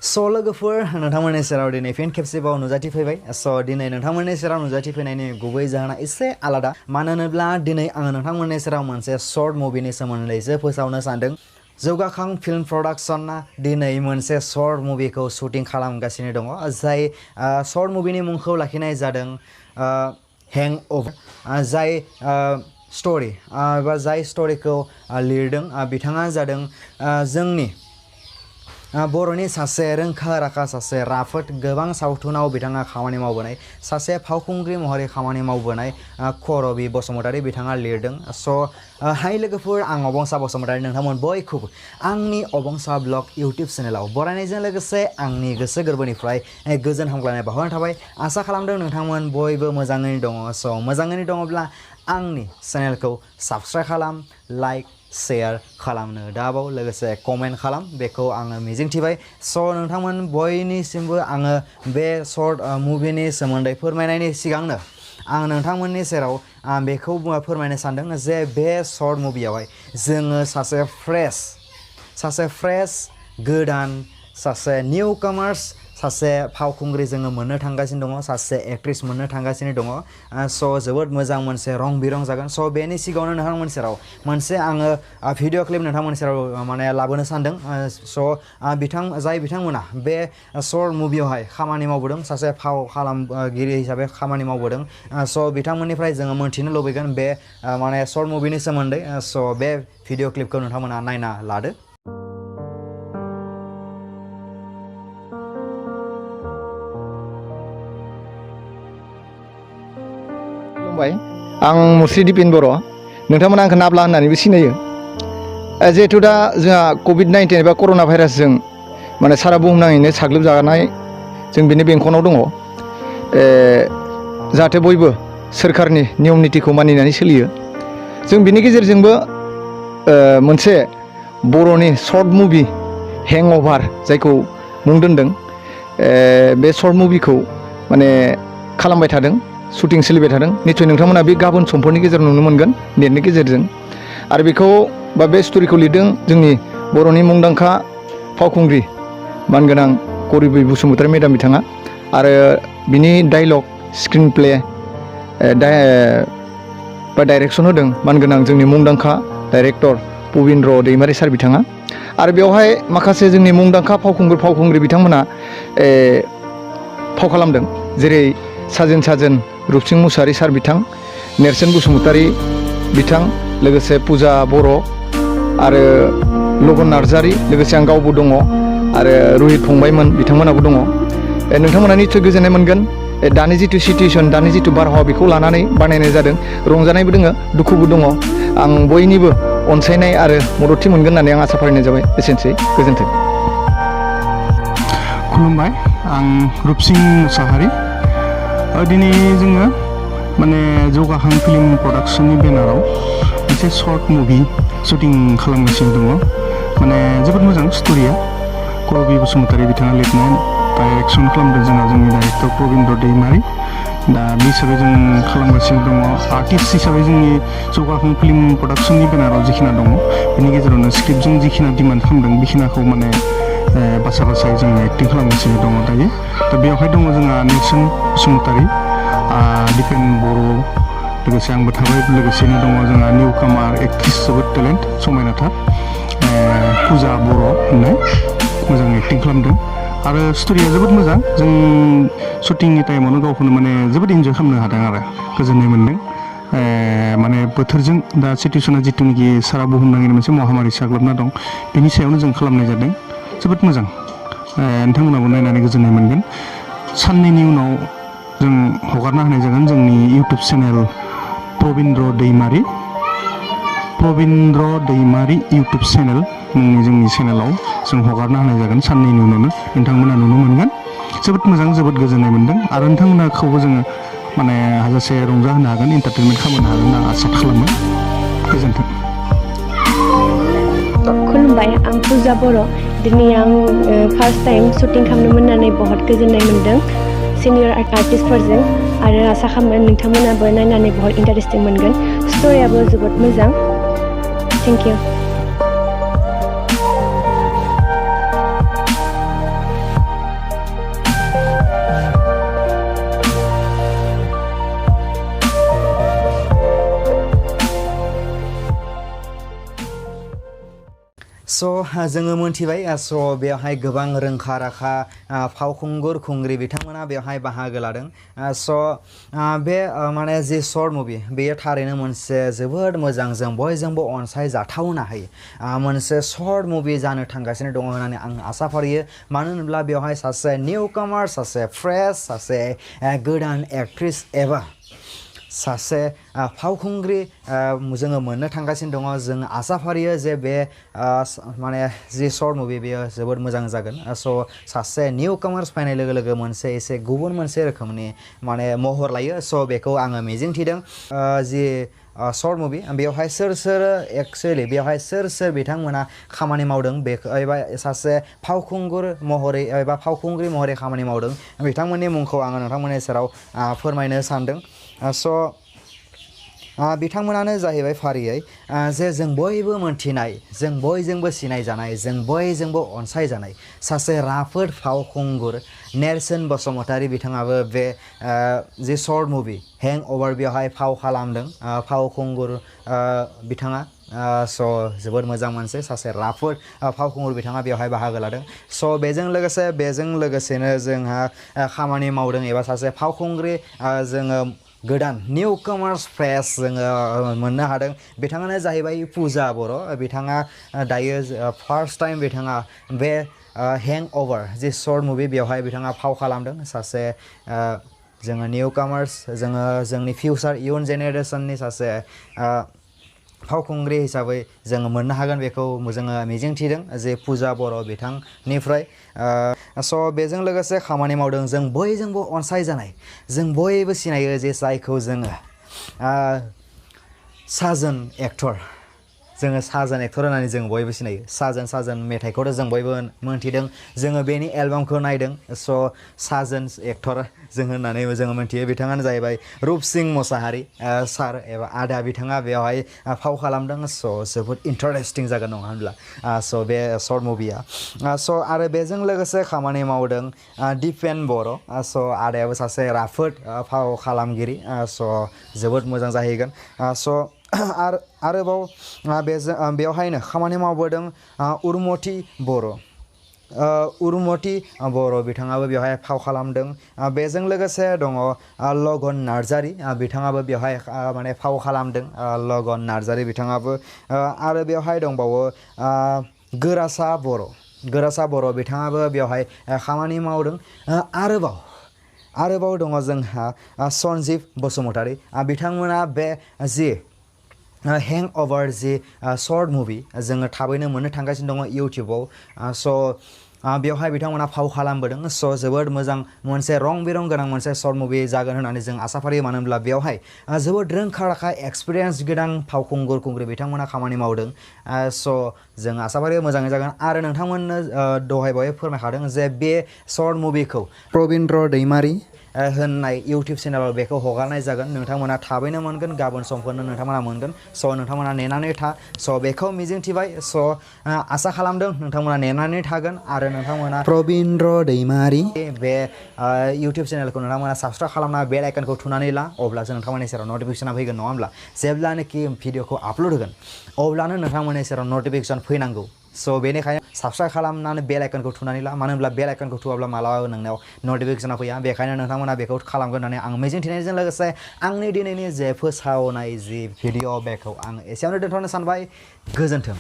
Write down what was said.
लोगोफोर नोंथांमोननि सेराव दिनै फिन खेबसेबाव नुजाथिफैबाय दिनै नोंथांमोननि सेराव नुजाथिफैनायनि गुबै जाहोना एसे आलादा मानो होनोब्ला दिनै आङो नोंथांमोननि सेराव मोनसे शर्ट मुभिनि सोमोन्दैसो फोसावनो सानदों जौगाखां फिल्म प्रडाक्शनआ दिनै मोनसे शर्ट मुभिखौ शुटिं खालामगासिनो दङ जाय शर्ट मुभिनि मुंखौ लाखिनाय जादों हेंगओवर जाय स्टोरी एबा जाय स्टोरीखौ लिरदों बिथाङा जादों जोंनि बर'नि सासे रोंखा राखा सासे राफोद गोबां सावथुनाव बिथाङा खामानि मावबोनाय सासे फावखुंग्रि महरै खामानि मावबोनाय करबि बसुमतारी बिथाङा लिरदों हाय लोगोफोर आं अबंसा बसुमतारी नोंथांमोन बयखौबो आंनि अबंसा ब्लग इउट्युब चेनेलाव बरायनायजों लोगोसे आंनि गोसो गोरबोनिफ्राय गोजोन हामग्लायनाय बावहरनाय थाबाय आसा खालामदों नोंथांमोन बयबो मोजाङैनो दङ मोजाङैनो दङब्ला आंनि चेनेलखौ साबस्क्राइब खालाम लाइक शेयार खालामनो दाबाव लोगोसे कमेन्ट खालाम बेखौ आङो मिजिंथिबाय नोंथांमोन बयनिसिमबो आङो बे शर्ट मुभिनि सोमोन्दै फोरमायनायनि सिगांनो आं नोंथांमोननि सेराव बेखौ फोरमायनो सानदों जे बे शर्ट मुभियावहाय जोङो सासे फ्रेश गोदान सासे निउ कामार्स सासे फावखुंग्रि जोङो मोननो थांगासिनो दङ सासे एक्ट्रेस मोननो थांगासिनो दङ जोबोद मोजां मोनसे रं बिरं जागोन बेनि सिगाङावनो नोंथांमोननि सेराव मोनसे आङो भिडिअ क्लिप नोंथांमोननि सेराव माने लाबोनो सानदों जाय बिथांमोना बे शर्ट मुभियावहाय खामानि मावबोदों सासे फाव खालामगिरि हिसाबै खामानि मावबोदों बिथांमोननिफ्राय जोङो मोनथिनो लुबैगोन बे माने शर्ट मुभिनि सोमोन्दै बे भिडिअ क्लिपखौ नोंथांमोना नायना लादो आं मुस्रि दिपिन बर' नोंथांमोना आंखौ नाब्ला होननानैबो सिनायो जिहेथु दा जोंहा कभिड-19 एबा कर'ना भाइरासजों माने सारा बुहुमनाङैनो साग्लोबजानाय जों बेनि बेंखनाव दङ जाहाथे बयबो सोरखारनि नियम नितिखौ मानिनानै सोलियो जों बिनि गेजेरजोंबो मोनसे बर'नि शर्ट मुभि हेंगओभार जायखौ मुं दोनदों बे शर्ट मुभिखौ माने खालामबाय थादों शुटिं सोलिबाय थादों निश्चय नोंथांमोना बे गाबोन समफोरनि गेजेराव नुनो मोनगोन नेटनि गेजेरजों आरो बेखौ बे स्ट'रिखौ लिरदों जोंनि बर'नि मुंदांखा फावखुंग्रि मानगोनां करबि बसुमतारी मेडाम बिथाङा आरो बिनि डायलग स्क्रिन प्ले बा डाइरेक्सन होदों मानगोनां जोंनि मुंदांखा डाइरेक्टर पबिन्द्र दैमारि सार बिथाङा आरो बेवहाय माखासे जोंनि मुंदांखा फावखुंग्रि बिथांमोना फाव खालामदों जेरै साजोन रुपसिं मुसाहारि सार बिथां नेरसोन बसुमतारी बिथां लोगोसे पुजा बर' आरो लगन नार्जारी लोगोसे आं गावबो दङ आरो रहित फंबायमोन बिथांमोनाबो दङ नोंथांमोना निश्चय गोजोननाय मोनगोन दानि जिथु सिटुएसन दानि जिथु बारहावा बेखौ लानानै बानायनाय जादों रंजानायबो दङ दुखुबो दङ आं बयनिबो अनसायनाय आरो मददथि मोनगोन होननानै आं आसा फारिनाय जाबाय एसेनोसै गोजोन्थों खुलुमबाय आं रुपसिं मुसाहारि दिनै जोङो माने जौगाखां फिल्म प्रडाक्शननि बेनाराव मोनसे शर्ट मुभि शुटिं खालामगासिनो दङ माने जोबोद मोजां स्ट'रिया करबि बसुमतारी बिथाङा लिरनाय डाइरेक्सन खालामदों जोंनि डाइरेक्टर पबिन्द्र दैमारि दा बे हिसाबै जों खालामगासिनो दङ आर्टिस्ट हिसाबै जोंनि जौगाखां फिल्म प्रडाक्शननि बेनाराव जिखिना दङ बेनि गेजेरावनो स्क्रिप्टजों जिखिना डिमान्ड खालामदों बेखिनाखौ माने बासाय जोङो एक्टिं खालामगासिनो दङ दायो दा बेवहाय दङ जोंहा नेरसोन बसुमतारी दिपेन बर' लोगोसे आंबो थाबाय लोगोसेनो दङ जोंहा निउ कामार एक्ट्रिस जोबोद टेलेन्ट समायनाथार पुजा बर' होननाय मोजां एक्टिं खालामदों आरो स्ट'रिया जोबोद मोजां जों शुटिंनि टाइमावनो गावखौनो माने जोबोद इन्जय खालामनो हादों आरो गोजोननाय मोन्दों माने बोथोरजों दा सिटुएसना जिथुनाखि सारा बुहुमनाङैनो मोनसे महामारि साग्लोबना दं बेनि सायावनो जों खालामनाय जादों जोबोद मोजां नोंथांमोनाबो नायनानै गोजोननाय मोनगोन साननैनि उनाव जों हगारना होनाय जागोन जोंनि इउट्युब चेनेल पबिन्द्र दैमारि इउट्युब चेनेल जोंनि चेनेलाव जों हगारना होनाय जागोन साननैनि उनावनो नोंथांमोना नुनो मोनगोन जोबोद मोजां जोबोद गोजोननाय मोन्दों आरो नोंथांमोनखौबो जोङो माने हाजासे रंजाहोनो हागोन एन्टारटेनमेन्ट खालामनो हागोन होनना आसा खालामो गोजोन्थों खुलुमबाय आं पुजा बर' दिनै आं फार्स्ट टाइम शुटिं खालामनो मोननानै बहुत गोजोननाय मोन्दों सिनियर आर्टिस्टफोरजों आरो आसा खालामो नोंथांमोनाबो नायनानै बहुत इन्टारेस्टिं मोनगोन स्ट'रियाबो जोबोद मोजां थेंक इउ जोङो मोनथिबाय बेवहाय गोबां रोंखा राखा फावखुंगुर खुंग्रि बिथांमोना बेवहाय बाहागो लादों बे माने जि शर्ट मुभि बेयो थारैनो मोनसे जोबोद मोजां जों बयजोंबो अनसायजाथावना हायो मोनसे शर्ट मुभि जानो थांगासिनो दङ होननानै आं आसा फारियो मानो होनोब्ला बेवहाय सासे निउ कामार सासे फ्रेश सासे गोदान एक्ट्रिस एबा सासे फावखुंग्रि जोङो मोननो थांगासिनो दङ जों आसा फारियो जे बे माने जि शर्ट मुभि बेयो जोबोद मोजां जागोन सासे निउ कामार्स फैनाय लोगो लोगो मोनसे एसे गुबुन मोनसे रोखोमनि माने महर लायो बेखौ आङो मिजिंथिदों जि शर्ट मुभि बेवहाय सोर एक्चुअली बेवहाय सोर बिथांमोना खामानि मावदों बेखौ एबा सासे फावखुंगुर महरै एबा फावखुंग्रि महरै खामानि मावदों बिथांमोननि मुंखौ आङो नोंथांमोननि सेराव फोरमायनो सानदों बिथांमोनानो जाहैबाय फारियै जे जों बयबो मोनथिनाय जों बयजोंबो सिनायजानाय जों बयजोंबो अनसायजानाय सासे राफोद फावखुंगुर नेरसोन बसुमतारी बिथाङाबो बे जि शर्ट मुभि हेंओभार बेवहाय फाव खालामदों फावखुंगुर बिथाङा जोबोद मोजां मोनसे सासे राफोद फावखुंगुर बिथाङा बेवहाय बाहागो लादों बेजों लोगोसेनो जोंहा खामानि मावदों एबा सासे फावखुंग्रि जोङो गोदान निउ कामार्स फ्रेश जोङो मोननो हादों बिथाङानो जाहैबाय पुजा बर' बिथाङा दायो फार्स्ट टाइम बिथाङा बे हेंओभार जि शर्ट मुभि बेवहाय बिथाङा फाव खालामदों सासे जोङो निउ कामार्स जोङो जोंनि फिउचार इयुन जेनेरेसननि सासे फावखुंग्रि हिसाबै जोङो मोननो हागोन बेखौ जोङो मिजिंथिदों जे पुजा बर' बिथांनिफ्राय बेजों लोगोसे खामानि मावदों जों बयजोंबो अनसायजानाय जों बयबो सिनायो जे जायखौ जोङो साजन एक्टर जोङो साजन एक्टर होननानै जों बयबो सिनायो साजन मेथाइखौथ' जों बयबो मोनथिदों जोङो बेनि एलबामखौ नायदों साजन एक्टर जों होननानै जोङो मोनथियो बिथाङानो जाहैबाय रुपसिं मोसाहारि सार एबा आदा बिथाङा बेवहाय फाव खालामदों जोबोद इन्टारेस्टिं जागोन नङा होनब्ला बे शर्ट मुभिया आरो बेजों लोगोसे खामानि मावदों दिपेन बर' आदायाबो सासे राफोद फाव खालामगिरि जोबोद मोजां जाहैगोन आरोबाव बेवहायनो खामानि मावबोदों उर्मति बर' बिथाङाबो बेवहाय फाव खालामदों बेजों लोगोसे दङ लगन नार्जारि बिथाङाबो बेवहाय माने फाव खालामदों लगन नार्जारि बिथाङाबो आरो बेवहाय दंबावो गोरासा बर' बिथाङाबो बेवहाय खामानि मावदों आरोबाव दङ जोंहा सन्जिब बसुमतारी बिथांमोना बे जि हेंओभार जि शर्ट मुभि जोङो थाबैनो मोननो थांगासिनो दङ इउटिउबाव बेवहाय बिथांमोना फाव खालामबोदों जोबोद मोजां मोनसे रं बिरं गोनां मोनसे शर्ट मुभि जागोन होननानै जों आसा फारियो मानो होनब्ला बेवहाय जोबोद रोंखा राखा एक्सपिरियेन्स गोनां फावखुंगुर बिथांमोना खामानि मावदों जों आसा फारियो मोजाङै जागोन आरो नोंथांमोननो दहाय फोरमायखादों जे बे शर्ट मुभिखौ पबिन्द्र दैमारि होननाय इउटिउब चेनेलाव बेखौ हगारनाय जागोन नोंथांमोना थाबैनो मोनगोन गाबोन समफोरनो नोंथांमोना मोनगोन नोंथांमोना नेनानै था बेखौ मिजिंथिबाय आसा खालामदों नोंथांमोना नेनानै थागोन आरो नोंथांमोना पबिन्द्र दैमारि बे इउटिउब चेनेलखौ नोंथांमोना साबसक्राइब खालामना बेल आइकनखौ थुनानै ला अब्लासो नोंथांमोननि सेराव नटिफिकेसना फैगोन नङा होमब्ला जेब्लानोखि भिडिअखौ आपल'ड होगोन अब्लानो नोंथांमोननि सेराव नटिफिकेसन फैनांगौ बेनिखायनो साबसक्राइब खालामनानै बेल आइकनखौ थुनानै ला मानो होनब्ला बेल आइकनखौ थुवाब्ला मालाबाबो नोंनाव नटिफिकेसना फैया बेखायनो नोंथांमोना बेखौ खालामगोन होननानै आं मिजिंथिनायजों लोगोसे आंनि दिनैनि जे फोसावनाय जि भिडिअ बेखौ आं एसेयावनो दोनथ'नो सानबाय गोजोन्थों।